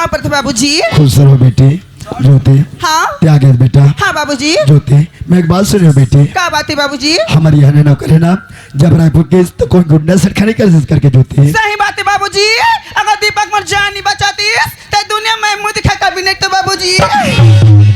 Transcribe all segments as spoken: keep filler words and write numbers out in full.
प्रणाम प्रणाम बाबूजी। खुश रहो बेटी। ज्योति। हाँ। त्यागेश बेटा। हाँ बाबूजी। ज्योति, मैं एक बात सुनियो बेटी। का बात है बाबूजी? हमारे यहाँ ने नौकर है ना, जब रायपुर के तो कोई गुंडा सटखा नहीं कर जिस करके ज्योति। सही बात है बाबूजी। अगर दीपक मोर जान नहीं बचातीस, तो दुनिया में मुंह दिखा कभी नहीं तो बाबूजी।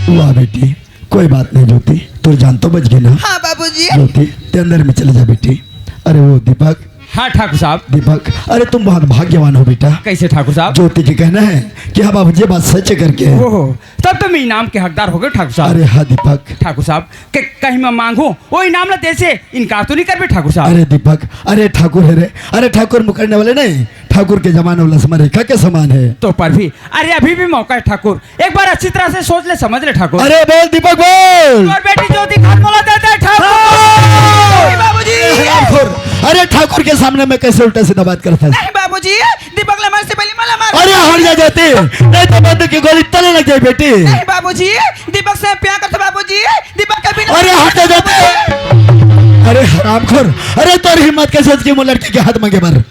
वाह बेटी, कोई बात नहीं ज्योति, तोर जान तो बच गई ना। हाँ बाबूजी। ज्योति, ते अंदर में चले जा बेटी। अरे वो दीपक। हाँ ठाकुर साहब। दीपक, अरे तुम बहुत भाग्यवान हो बेटा। कैसे ठाकुर साहब? ज्योति के कहना है कि हाँ बाबूजी, ये बात सच है करके। ओहो, तब तो मैं इनाम के हकदार हो गए ठाकुर साहब। अरे हाँ दीपक। ठाकुर साहब, के कहीं मैं मांगू, वो इनाम ला दे से इनकार तो नहीं करबे ठाकुर साहब? अरे दीपक, अरे ठाकुर है रे, अरे ठाकुर मुकरने वाले नहीं, ठाकुर के जमाने वाला समय रेखा के समान है। तो पर भी, अरे अभी भी मौका है ठाकुर, एक बार अच्छी तरह से सोच ले, समझ ले ठाकुर। अरे बोल दीपक बोल। और बेटी ज्योति खान बोला देते ठाकुर। नहीं बाबूजी। अरे ठाकुर, अरे ठाकुर के सामने में कैसे उल्टा सीधा बात करता है? नहीं बाबूजी, दीपक ला मार से पहले मला मार। अरे हट जा ज्योति, नहीं तो बंदूक की गोली तले लग जाए बेटी। नहीं बाबूजी, दीपक से प्यार करते बाबूजी, दीपक कभी नहीं। अरे हट जा ज्योति। अरे हरामखोर, अरे तोर हिम्मत कैसे होती कि मोर लड़की के हाथ मांगे बर?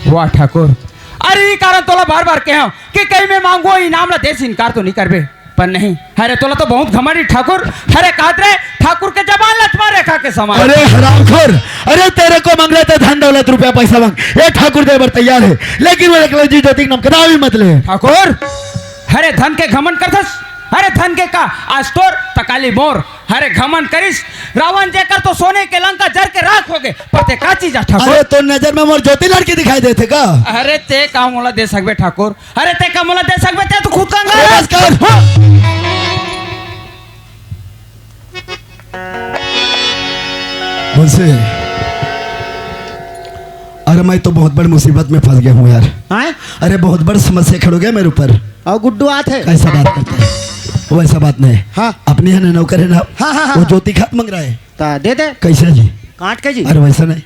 वाह ठाकुर, अरे ये कारण तोला बार बार कहे कि कहीं मैं मांगू इनाम ला दे से इनकार तो नहीं करबे, पर नहीं। अरे तोला तो बहुत घमंड है ठाकुर। अरे कहत रे ठाकुर के जबान लक्ष्मण रेखा के समान। अरे हरामखोर, अरे तेरे को मांग रहे थे धन दौलत रुपया पैसा मांग, ये ठाकुर दे बर तैयार है, लेकिन वो लड़की ज्योति के नाम कदापि मत ले। ठाकुर, अरे धन के घमंड करथस, अरे धन के का, आज तोर त काली मोर। अरे घमंड करिस रावण जेकर तो सोने के लंका जर के राख हो गए, पर ते का चीज आ ठाकुर? अरे तो नजर में मोर ज्योति लड़की दिखाई देथे का? अरे ते का मोला दे सकबे ठाकुर? अरे ते का मोला दे सकबे? ते तो खुद का अरे बस कर। मुंशी, अरे मैं तो बहुत बड़ी मुसीबत में फंस गया हूँ यार। हैं? अरे बहुत बड़ी समस्या खड़ी हो गया मेरे ऊपर। और गुड्डू आत है। कैसा बात करता है? वैसा बात नहीं। हाँ। अपने यहाँ नौकर है ना? हाँ, हाँ, हाँ, वो हाँ। ज्योति खात मांग रहा है। ता दे दे। कैसे जी? काट के जी। अरे वैसा नहीं,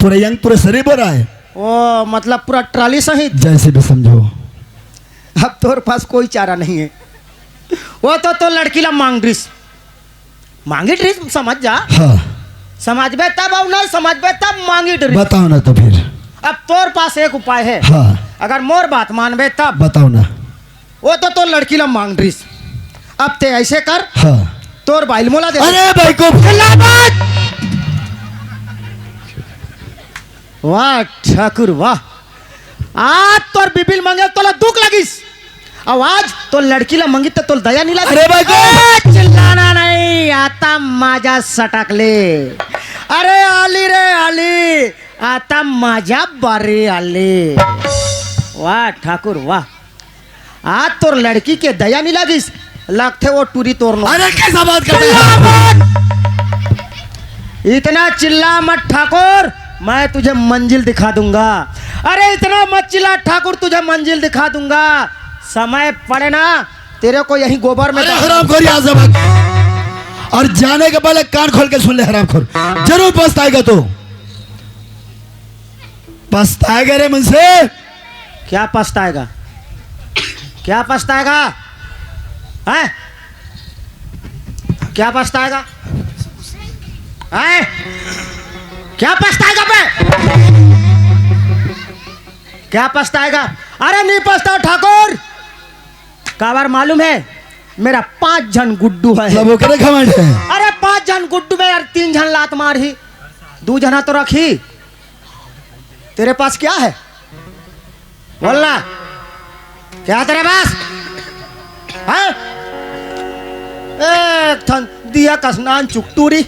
पूरा यंग, पूरा शरीर बोरा है। ओ, मतलब पूरा ट्राली सहित। जैसे भी समझो। अब तोर पास कोई चारा नहीं है। वो तो, तो लड़की ला मांग रिस। मांगी रिस, समझ जा। हाँ। समझबे तब, और नहीं समझबे तब मांगी रिस। बताओ ना तो फिर। अब तोर पास एक उपाय है। हाँ। अगर मोर बात मानबे तब। बताओ ना। वो तो तोर लड़की ला मांग रिस। अब ते ऐसे कर, हाँ। तोर बाइल मोला दे। अरे बेवकूफ। चिल्ला मत। वाह ठाकुर वाह, आज तोर बिबिल मांगे तोला दुख लगिस, अब आज तोर लड़की ला मांगी तो तोला दया नहीं लगिस। अरे बेवकूफ। ए, चिल्लाना नहीं, आता माजा सटक ले। अरे आली रे आली, आता माजा बरी आली। वाह ठाकुर वाह, आज तोर लड़की के दया नहीं लगिस, लगथे वो टूरी तोर नो। अरे कैसा बात करता है? इतना चिल्ला मत ठाकुर, मैं तुझे मंजिल दिखा दूंगा। अरे इतना मत चिल्ला ठाकुर, तुझे मंजिल दिखा दूंगा। समय पड़े ना, तेरे को यहीं गोबर में अरे डाल हरामखोर, यहाँ से भाग। और जाने के पहले कान खोल के सुन ले हरामखोर, जरूर पछताएगा तू। पछताएगा रे मुंशी। क्या पछताएगा? क्या पछताएगा? हैं? क्या पछताएगा? हैं? क्या पछताएगा बे? क्या पछताएगा? अरे नहीं पछताओ ठाकुर, काबर मालूम है, मेरा पांच झन गुड्डू है। सब ओकरे घमंड है। अरे पांच झन गुड्डू में यार, तीन झन लात मार ही, दू झना तो रखी। तेरे पास क्या है? बोलना, क्या तेरे पास? हाँ? एक ठन दिया कस नान चुकटूरी,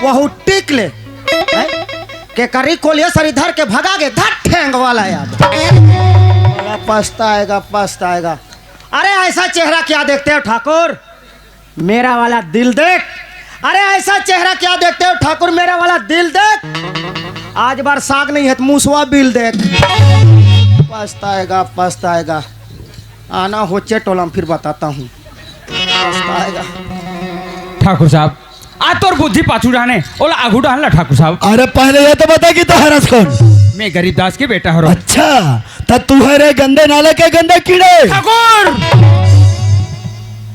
वहू टिक ले। हैं? के करी कोलिया सरी धर के भगा के धर ठेंग वाला याद। पछताएगा, पछताएगा। अरे ऐसा चेहरा क्या देखते हो ठाकुर? मेरा वाला दिल देख। अरे ऐसा चेहरा क्या देखते हो ठाकुर, मेरा वाला दिल देख। आज बार साग नहीं है तो मूसवा बिल देख। पछताएगा, पछताएगा। आना होचे टोला में फिर बताता हूँ। पछताएगा। ठाकुर साहब, आज तोर बुद्धि पाछू डाहन हे, ओला आगू डाहन ला ठाकुर साहब। अरे पहले ये तो बता कि तैं हरस कोन? मैं गरीब दास के बेटा हरों। अच्छा, त तू हरे गंदे नाले के गंदे कीड़े। ठाकुर!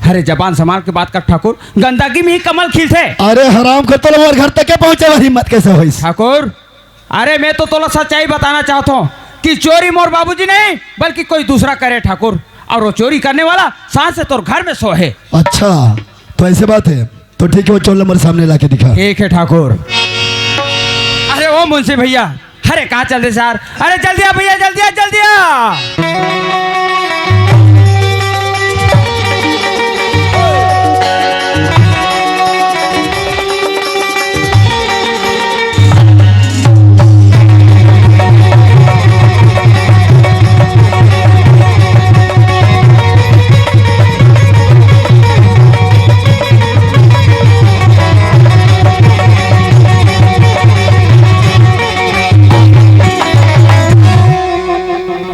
अरे जबान संभाल के बात कर ठाकुर, गंदगी में ही कमल खिलथे। अरे हरामखोर, तोला मोर घर तक के पहुंचे वाली हिम्मत कैसे होइस? ठाकुर, अरे मैं तो तोला सच्चाई बताना चाहत हूँ कि चोरी मोर बाबूजी नहीं बल्कि कोई दूसरा करे ठाकुर। और वो चोरी करने वाला सांझ से तोर घर में सो है। अच्छा, तो ऐसे बात है, तो ठीक है, वो चोला मोर सामने लाके दिखा। ठीक है ठाकुर। अरे ओ मुंशी भैया, अरे कहाँ चल दे यार, अरे जल्दी आ भैया, जल्दी आ, जल्दी आ।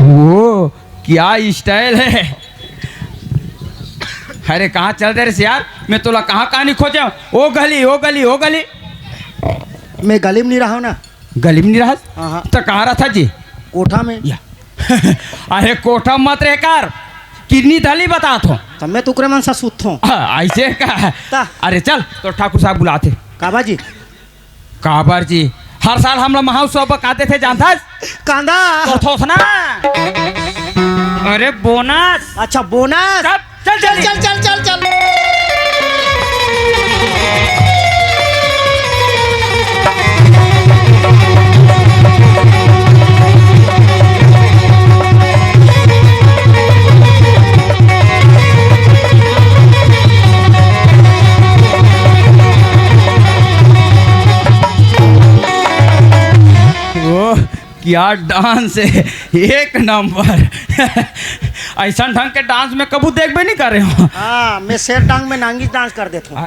वो क्या स्टाइल है? अरे कहाँ चल दे रे यार, मैं तोला कहाँ कहाँ नहीं खोजे। ओ गली, ओ गली, ओ गली। मैं गली में नहीं रहा हूँ ना। गली में नहीं रहा? हाँ, हाँ। तो कहाँ रहा था जी? कोठा में। या। अरे कोठा मत रहे कर, किडनी दली बता थो। तो मैं तुकरे मन सा सुत थो। हाँ, ऐसे का? ता। अरे चल, तो ठाकुर साहब बुलाते। काबा जी? काबर जी, हर साल हमला महोत्सव बर का देथे जानथस? कांदा। तो थोथना। अरे बोनस। अच्छा बोनस। चल चल चल चल चल। ओह, क्या डांस है, एक नंबर। ऐसा ढंग के डांस में कभू देखबे नहीं करे हो। हाँ, मैं शेर डांग में नांगी डांस कर देता हूँ। आ,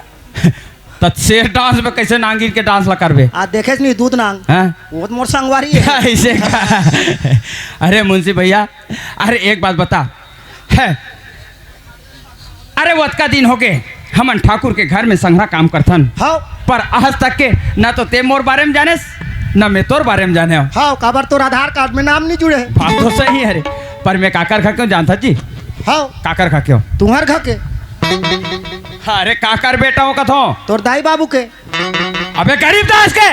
त शेर डांस में कैसे नांगिन के डांस ला करबे? आ देखेस नहीं दूध नांग। हाँ? वो तो मोर संगवारी है। ऐसे का? अरे मुंशी भैया, अरे एक बात बता, है, अरे वो अतका दिन होगे हमन ठाकुर के घर में संघरा काम करथन। हाँ। पर आज तक के ना तो ते मोर बारे में जानेस, ना मैं तोर बारे में जाने हूँ। हाँ, काबर तोर आधार कार्ड में नाम नहीं जुड़े है। बात तो सही है रे, पर मैं काकर घर के हूँ जानथस जी? हाँ। काकर घर के हूँ? तुम्हार घर के। अरे काकर बेटा हूँ कथो। तोर दाई बाबू के। अबे गरीब दास के।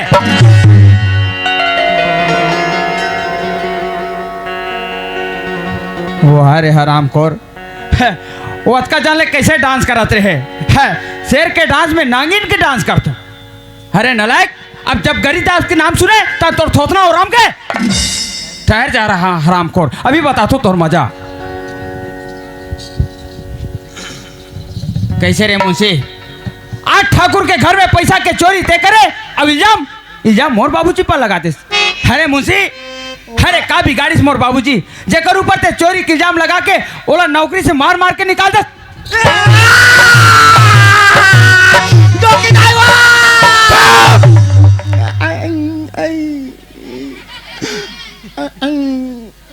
वो अरे हरामखोर। वो अतका जान ले कैसे डांस करत रहे। है, शेर के डांस में नांगिन के डांस करत। अरे नलायक, अब जब गरीब दास के नाम सुने, तब तोर थोथना और राम के ठहर जा रहा हरामखोर। अभी बता तू तोर मजा। कैसे रे मुंशी? आज ठाकुर के घर में पैसा के चोरी ते करे, अब इल्जाम, इल्जाम मोर बाबूजी पर लगा देस। अरे मुंशी, अरे का बिगाड़िस मोर बाबूजी, जेकर ऊपर ते चोरी के इल्जाम लगा के ओला नौकरी से मार मार के निकाल देस।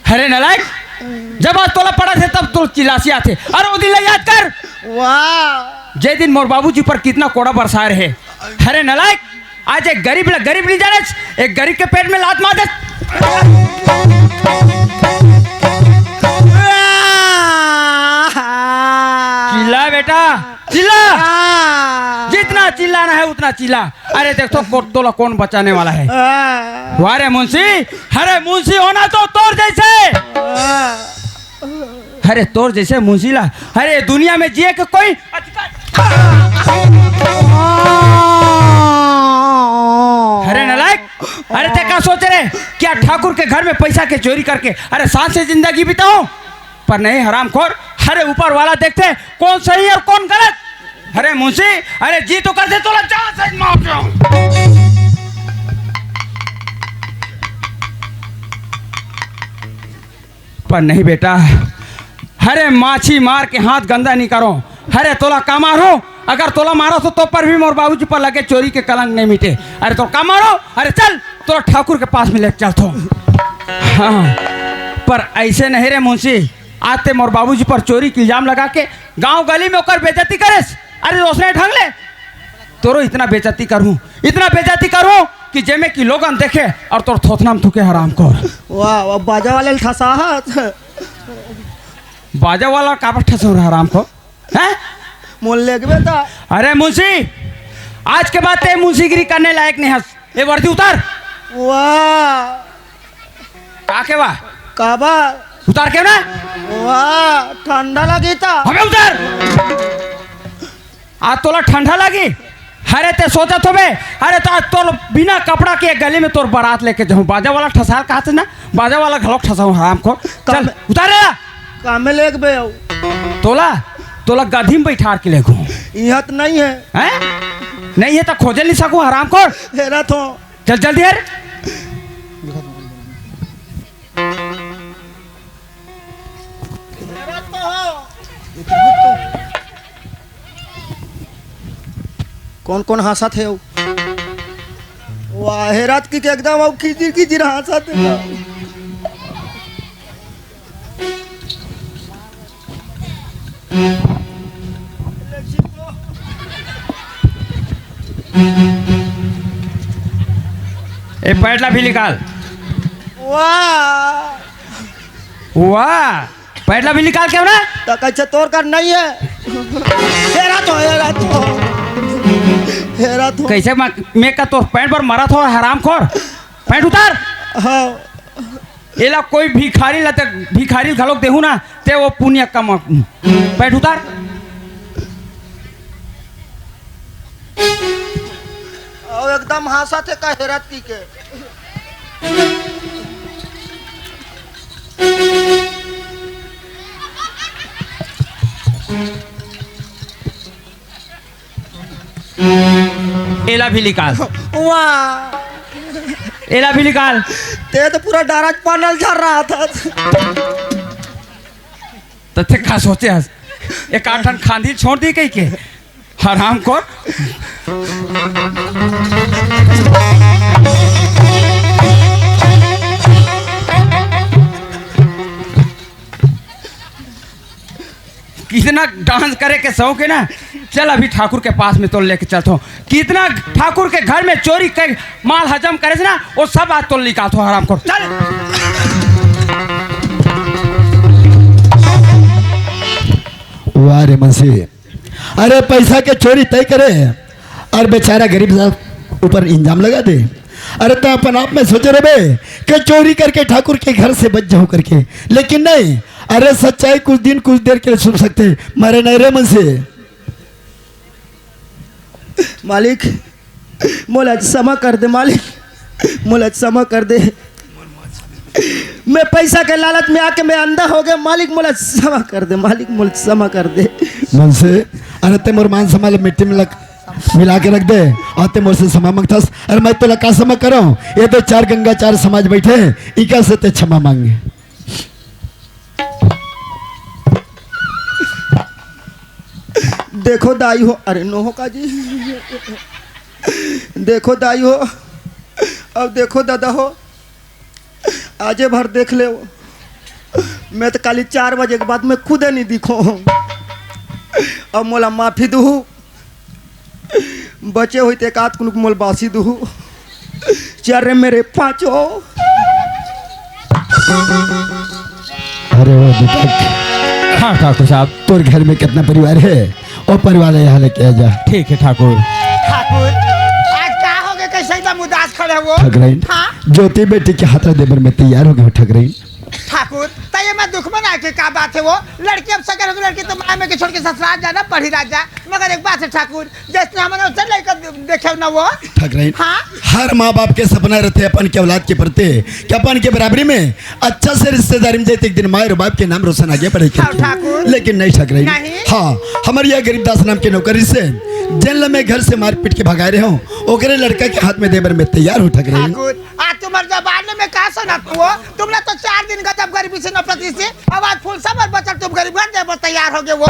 अरे नलायक, जब आज तोला पड़ा थे तब तो चिल्लासी आथे। अरे वो दिन ला याद कर। वाह। जे दिन मोर बाबूजी पर कितना कोड़ा बरसाए रहे। अरे नलायक, आज एक गरीब ला गरीब नहीं जाने, एक गरीब के पेट में लात मार दे। चिल्ला बेटा, चिल्ला। जितना चिल्लाना है उतना चिल्ला। अरे देख तो को-, तोला कौन बचाने वाला है? वाह रे मुंशी, अरे मुंशी होना तो तोर जैसे, अरे तोर जैसे मुंशी ला, अरे दुनिया में जिए के कोई अधिकार। अरे नलायक, अरे ते का सोच रहे, क्या ठाकुर के घर में पैसा के चोरी करके अरे शान से जिंदगी बिताऊं? पर नहीं हरामखोर, अरे ऊपर वाला देखते कौन सही और कौन गलत। अरे मुंशी, अरे जी तो कर दे तोला जा सही मार जाऊं। पर नहीं बेटा, अरे माछी मार के हाथ गंदा नहीं करो। अरे तोला का मारो, अगर तोला मारो तो, तो पर भी मोर बाबूजी पर लगे चोरी के कलंक नहीं मिटे। अरे तो का मारो, अरे चल तोला ठाकुर के पास में लेके चलथो। हाँ, पर ऐसे नहीं रे मुंशी, आज ते मोर बाबूजी पर चोरी के इल्जाम लगा के गांव गली में ओकर बेइज्जती करेस। अरे रोशने ढंग ले, तोरो इतना बेइज्जती करूं, इतना बेइज्जती करूं कि जेमे कि लोगन देखे और तोर थोथना में थूके हरामखोर। वाह, वाह, बाजा वाले ल ठसाहत। बाजा वाला काबर ठसो रे हरामखोर? हैं? मोल लेगबे त। अरे मुंशी, आज के बाद ते मुंशीगिरी करने लायक नहीं हस। ए वर्दी उतार। वाह। का के वाह? काबा? उतार के ना। वाह, ठंडा लगी था। अबे उतार। आज तोला ठंडा लगी? अरे ते सोचत होबे, अरे तो आज तोर बिना कपड़ा के गली में तोर बारात लेके जाऊं, बाजा वाला ठसार कहा थे ना, बाजा वाला घलोक ठसाऊं हराम को। चल, उतार रे। कामे लेके बे आऊ। तोला, तोला गधी में बैठार के लेगू। इहाँ तो नहीं है। हैं? नहीं है तो खोजे नहीं सकूं हराम को। हेरा थो। चल जल्दी यार। कौन कौन हंसत हे? वाहे रात की एकदम अब खिजिर खिजिर हंसत हे। ए पैंट ला भी निकाल। वाह। वाह, पैंट ला भी निकाल के ना। तो कैसे तोर कर नहीं है? हेरा तो, हेरा तो, हेरा तो। कैसे मैं, मैं का तोर पैंट पर मरा था हरामखोर? पैंट उतार। हाँ। एला कोई भिखारी ला तक, भिखारी घलोक देहू ना, ते वो पुनिया कमा। पैंट उतार। अउ एकदम हंसत हे का हेरत की के। एला भी निकाल। वाह। एला भी निकाल। ते तो पूरा डारा पानल झर रहा था। त ते का सोचे हस? एक आठ ठन खांधी छोड़ दी कही के? हरामखोर। कितना डांस करे के शौक है ना, चल अभी ठाकुर के पास में तो लेके चलता हूँ। कितना ठाकुर के घर में चोरी कर माल हजम करे से ना, वो सब आज तो निकालता हूँ हरामखोर। चल। वाह रे मुंशी, अरे पैसा के चोरी तय करे और बेचारा गरीब साहब ऊपर इल्जाम लगा दे। अरे तैं अपन आप में सोचे रहे कि चोरी करके ठाकुर के घर से बच जाऊं करके, लेकिन नहीं। अरे सच्चाई कुछ दिन कुछ देर के लिए छुप सकथे, मरे नहीं रे मुंशी। मालिक, मोला क्षमा कर दे मालिक, मोला क्षमा कर दे। मैं पैसा के लालच में आके मैं अंधा हो गया मालिक, मोला क्षमा कर दे मालिक, मोला क्षमा कर दे। मुंशी, अरे तैं मोर मान सम्मान ला मिट्टी में लग, मिला के रख दे। अउ तैं मोर से क्षमा मांगथस, अरे मैं तोला का क्षमा करंव? ये तो चार गंगा चार समाज बैठे, इका से तैं क्षमा मांग। देखो दाई हो, अरे नो हो का जी, देखो दाई हो, अब देखो दादा हो, आजे भर देख ले, मैं तो काली चार बजे के बाद मैं खुदे नहीं दिखो। अब मोला माफी दू, बचे हुई ते एक आध कुनुक मोल बासी दू। चार रे मेरे पाँचो। अरे वो दीपक। हाँ ठाकुर साहब। तोर घर में कितना परिवार है? वो परिवार ला यहाँ लेके आ जा। ठीक है ठाकुर। ठाकुर, आज का हो गया, कैसे एकदम उदास खड़े हो? ठकराइन। हाँ? ज्योति बेटी के हाथ ला देबर में तैयार हो गए हो ठकराइन। ठाकुर, त ये मैं दुश्मन आके का बात है वो? लड़की अब सगर हो गई, लड़की तो माँ में के छोड़ के ससुराल जाना पड़ी राजा। मगर एक बात है ठाकुर, जैसे हमन उसे लड़का देखे ना वो। ठकराइन। हाँ? हर माँ बाप के सपना रहते अपन के औलाद के प्रति कि अपन के बराबरी में अच्छा से रिश्तेदारी में जाए, एक दिन माँ और बाप के नाम रोशन आगे बढ़े हाँ, करके। ठाकुर। लेकिन नहीं ठकराइन। नहीं। हाँ, हमारी यह गरीब दास नाम के नौकरी से जेल में घर से मारपीट के भगाए रहे हो, ओकरे लड़का के हाथ में देबर में तैयार हो ठकराइन। ठाकुर, आज तुम्हारे जबान में का सुना तू हो? तुमने तो चार दिन गजब गरीबी से नफरत से, अब आज फुल समर बचल तुम गरीब घर देबर तैयार हो गए वो।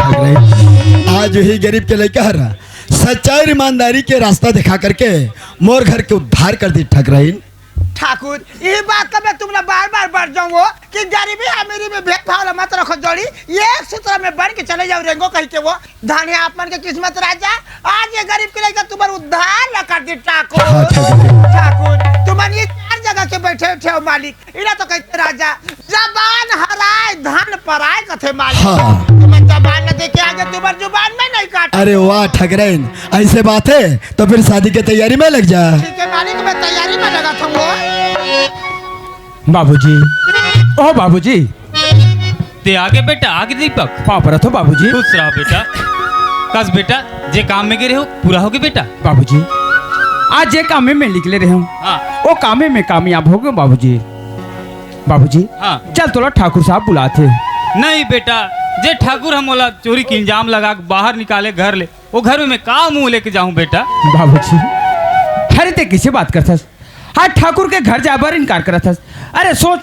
आज ही गरीब के लइका हर सच्चाई और ईमानदारी के रास्ता दिखा करके मोर घर के उद्धार कर दी ठकराइन। ठाकुर, यही बात का मैं तुमने बार बार बढ़ जाऊँ हो कि गरीबी अमीरी में भेदभाव ला मत रखो जोड़ी, ये एक सूत्र में बन के चले जाओ रेंगो कही के वो। धन्य आप मन के किस्मत राजा, आज ये गरीब के लइका तुम्हार उद्धार ला कर दी ठाकुर। हाँ, ठाकुर। ठाकुर, तुमन ये चार जगह के बैठे उठे हो मालिक, इला तो कहते राजा, जबान हराए धन पराए कथे मालिक। हाँ। तुमन जबान न दे के आगे तुम्हार जुबान में नहीं काट। अरे वाह ठकराइन, ऐसे बात है तो फिर शादी के तैयारी में लग जा। ठीक है मालिक, मैं तैयारी में लगा था वो। बाबूजी, ओ बाबूजी, ते आगे बेटा, आगे दीपक। पाँव परत हों बाबूजी। खुश रह बेटा। कस बेटा, जे काम में गे रहे हो, पूरा होगे बेटा? बाबूजी, आज जे काम में मैं निकले रहे हूँ, हाँ। वो काम में मैं कामयाब होगे हूँ बाबूजी। बाबूजी, हाँ। चल तोला ठाकुर साहब बुलाथे। नहीं बेटा, जे ठाकुर ह मोला चोरी के इल्जाम लगा के बाहर निकाले घर ले, वो घर में मैं का मुंह लेके जाहूँ बेटा? बाबूजी, अरे ते कइसे बात करथस? आज ठाकुर के घर जाए बर इनकार करत हस। अरे सोच,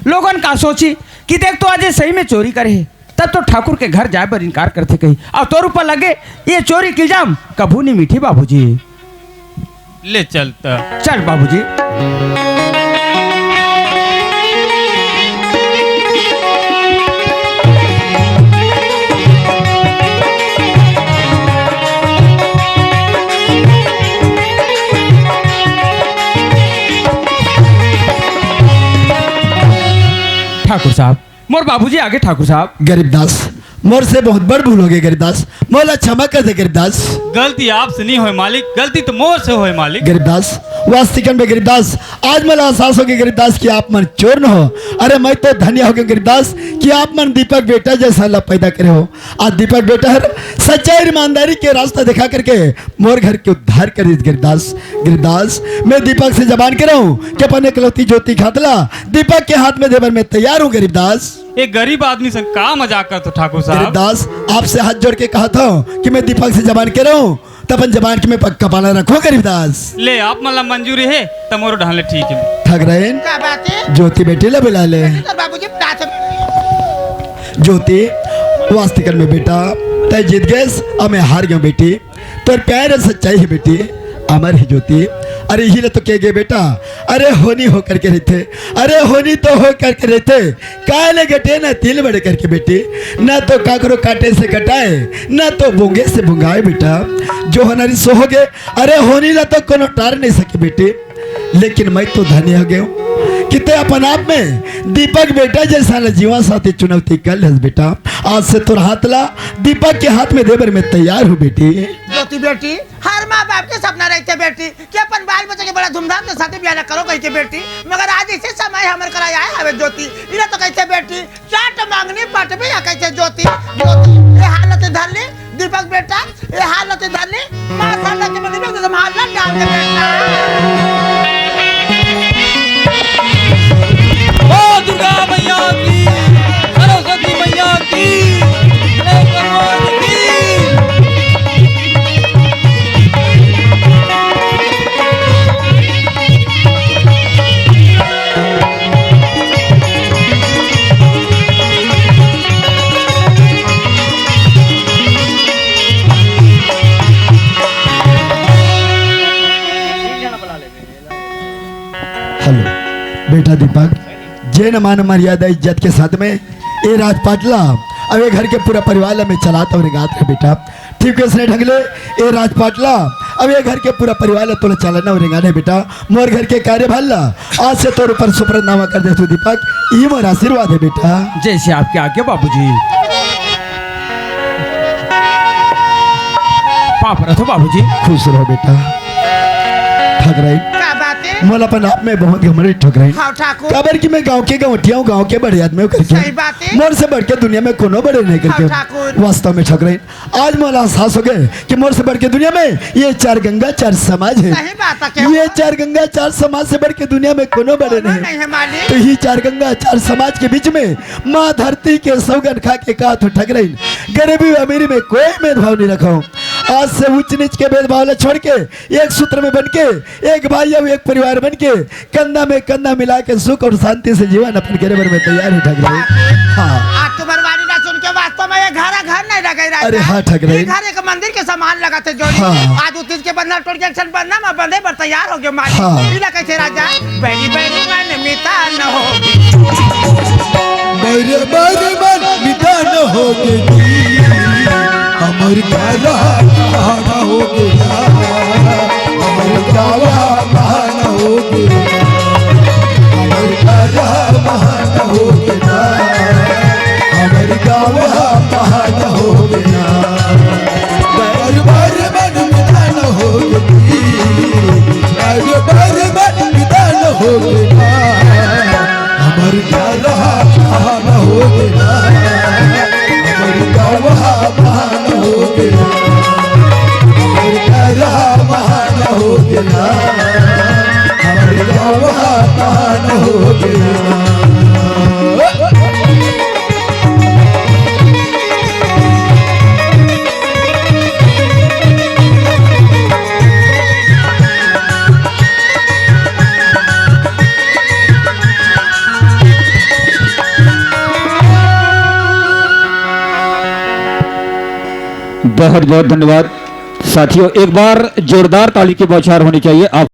लोगन का सोची कि देख तो आज ये सही में चोरी करे हे, तब तो ठाकुर के घर जाए बर इनकार करथे कही, अउ तोर ऊपर लगे ये चोरी के इल्जाम कभू नहीं मिटही बाबूजी। ले चल त। चल बाबूजी। ठाकुर साहब, मोर बाबूजी आगे ठाकुर साहब। गरीबदास, मोर से बहुत बड़ भूल होगे गरीबदास, मोला क्षमा कर दे गरीबदास। गलती आपसे नहीं होय मालिक, गलती तो मोर से होय मालिक। गरीबदास, वास्तविकन में गरीबदास, आज मोला एहसास होगे गरीबदास कि आप मन चोर न हो। अरे मैं तो धन्य होगे गरीबदास कि आप मन दीपक बेटा जैसा ला पैदा करे हो। आज दीपक बेटा हर सच्चाई ईमानदारी के रास्ता दिखा करके मोर घर के उद्धार कर दिस गरीबदास। गरीबदास, मैं दीपक से जबान करे हूँ कि अपन एकलौती ज्योति के हाथ ला दीपक के हाथ में देबर मैं तैयार हूँ गरीबदास। एक गरीब आदमी संग का मजाक करत हो ठाकुर साहब? गरीबदास, आपसे हाथ जोड़ के कहत हूँ कि मैं दीपक से जबान करे हूँ, त अपन जबान के मैं पक्का पालन रखूँ गरीबदास। ले, आप मन ला मंजूरी हे, त मोरो डहन ले ठीक हे। ठगराइन, का बात हे? ज्योति बेटी ला बुला ले। बेटी, तोर बाबूजी बुलात हे। ज्योति, वास्तिकन में बेटा, तैं जीत गेस, अउ मैं हार गेंव बेटी। तोर प्यार अउ सच्चाई हे बेटी, अमर हे ज्योति। अरे इही ला तो कहे गे बेटा, अरे होनी हो करके रहिथे, अरे होनी तो हो करके रहिथे, काय ले गटे न तिल बड़े करके बेटी, न तो काकरो काटे से कटाए, न तो बोंगे से बोंगाए बेटा। जो होना रिहिस सो होगे, अरे होनी ला तो कोनो टार नहीं सके बेटी। लेकिन मैं तो धन्य हो गेंव कि तैं अपन आप में दीपक बेटा जैसा ला जीवन साथी चुनौती कर लेस बेटा। आज से तोर हाथ ला दीपक के हाथ में देबर मैं तैयार हूँ बेटी। ज्योति बेटी, हर माँ बाप के सपना रहिथे बेटी कि अपन बाल बच्चा के बड़ा धूमधाम से शादी ब्याह ला करो कहिके बेटी, मगर आज अइसे समय हमर करा आए हवे ज्योति, इला तो कहिथे बेटी, चार ठो मंगनी पटबे या कहिथे ज्योति, ज्योति, ये हालत धर ले दीपक बेटा, ये हालत धर ले, माँ सरदा के मंदिर में तो संभाल ना डाल दे बेटा। ओ दुर्गा मैया की, सरस्वती मैया की, गणेश भगवान की। हेलो बेटा दीपक, जेन मान मर्यादा इज्जत के साथ में ए राजपाट ला अउ ए घर के पूरा परिवार ला मैं चलात अउ रेंगात रहे बेटा। ठीक वइसने ढंग ले ए राजपाट ला अउ ए घर के पूरा परिवार ला तोला चलाना अउ रेंगाना हे बेटा। मोर घर के कार्यभार ला आज से तोर ऊपर सुपरत नावा कर देथों दीपक, इही मोर आशीर्वाद हे बेटा। जैसे आपके आज्ञा बाबूजी। पाँव परत हों बाबूजी। खुश रहो बेटा। ठगराइन, का बात हे? मोला अपन आप में बहुत घमंड हे ठगराइन। हाँ ठाकुर। काबर कि मैं गाँव के गौंटिया हूँ, गाँव के बड़े आदमी हूँ करके। सही बात हे। मोर से बढ़ के दुनिया में कोनो बड़े नहीं करके। हाँ ठाकुर। वास्तव में ठगराइन, आज मोला एहसास होगे कि मोर से बढ़ के दुनिया में ये चार गंगा चार समाज हे। सही बात हे, केहू ये चार गंगा चार समाज से बढ़ के दुनिया में कोनो बड़े कोनो नहीं। नहीं हे मालिक। तो ये चार गंगा चार समाज के बीच में माँ धरती के सौगन खा के कहत हों ठगराइन, गरीबी अमीरी में कोई भेदभाव नहीं रखों। आज से ऊंच नीच के भेदभाव ला छोड़ के एक सूत्र में बन के, एक भाई अउ एक परिवार बन के कंधा में कंधा मिला के सुख अउ शांति से जीवन अपन करे बर मैं तैयार हूँ ठगराइन। हाँ। आज तुम्हर वाणी ला सुन के वास्तव में ये घर घर नहीं लगे रहता। अरे हाँ ठगराइन। ये घर एक मंदिर के समान लगथे जोड़ी। हाँ। आज उतिज के बंधना टूट के एक ठन बंधना में बंधे बर तैयार होगे मालिक। हाँ। इला कहिथे राजा, बैरी बैरी मन मितान हो। बैरी बैरी मन मितान होगे जी। हमर काला काला होगे ना। हमर काला काला होगे ना। हमर काला काला होगे ना। हमर काला काला होगे ना। बैरी बैरी मन मितान होगे जी। बैरी बैरी मन मितान होगे ना। हमर काला काला होगे ना। बहुत बहुत धन्यवाद साथियों, एक बार जोरदार ताली की बौछार होनी चाहिए आप